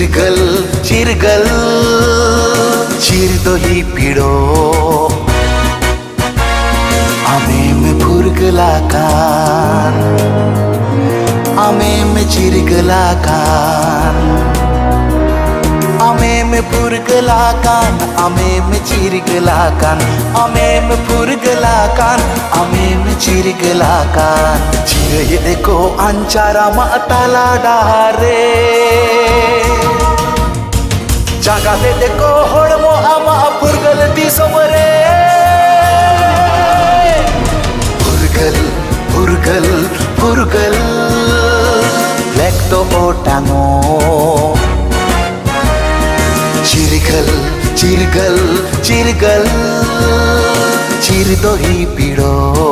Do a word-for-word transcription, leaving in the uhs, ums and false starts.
ᱪᱤᱨᱜᱟᱹᱞ, ᱪᱤᱨᱜᱟᱹᱞ, ᱪᱤᱨ ᱫᱚ ᱦᱤᱯᱤᱲᱚᱜ᱾ ᱟᱢᱮᱢ ᱯᱷᱩᱨᱜᱟᱹᱞ ᱟᱠᱟᱱ, ᱟᱢᱮᱢ ᱪᱤᱨᱜᱟᱹᱞ ᱟᱠᱟᱱ, ᱟᱢᱮᱢ ᱯᱷᱩᱨᱜᱟᱹᱞ ᱟᱠᱟᱱ, ᱟᱢᱮᱢ ᱪᱤᱨᱜᱟᱹᱞ ᱟᱠᱟᱱ, ᱟᱢᱮᱢ ᱯᱷᱩᱨᱜᱟᱹᱞ ᱟᱠᱟᱱ, ᱟᱢᱮᱢ ᱪᱤᱨᱜᱟᱹᱞ ᱟᱠᱟᱱ᱾ ᱪᱤᱨᱟᱹᱭᱮᱫ ᱠᱚ ᱟᱧᱪᱟᱨ ᱟᱢᱟᱜ ᱛᱟᱞᱟ ᱰᱟᱦᱟᱨ ᱨᱮ, ᱡᱟᱸᱜᱟ ᱛᱮᱫ ᱠᱚ ᱦᱚᱲᱢᱚ ᱟᱢᱟᱜ ᱯᱷᱩᱨᱜᱟᱹᱞ ᱫᱤᱥᱚᱢ ᱨᱮ᱾ ᱯᱷᱩᱨᱜᱟᱹᱞ, ᱯᱷᱩᱨᱜᱟᱹᱞ, ᱯᱷᱩᱨᱜᱟᱹᱞ, flag ᱫᱚ ᱚᱴᱟᱝᱚᱜ᱾ ᱪᱤᱨᱜᱟᱹᱞ, ᱪᱤᱨᱜᱟᱹᱞ, ᱪᱤᱨᱜᱟᱹᱞ, ᱪᱤᱨ ᱫᱚ ᱦᱤᱯᱤᱲᱚᱜ᱾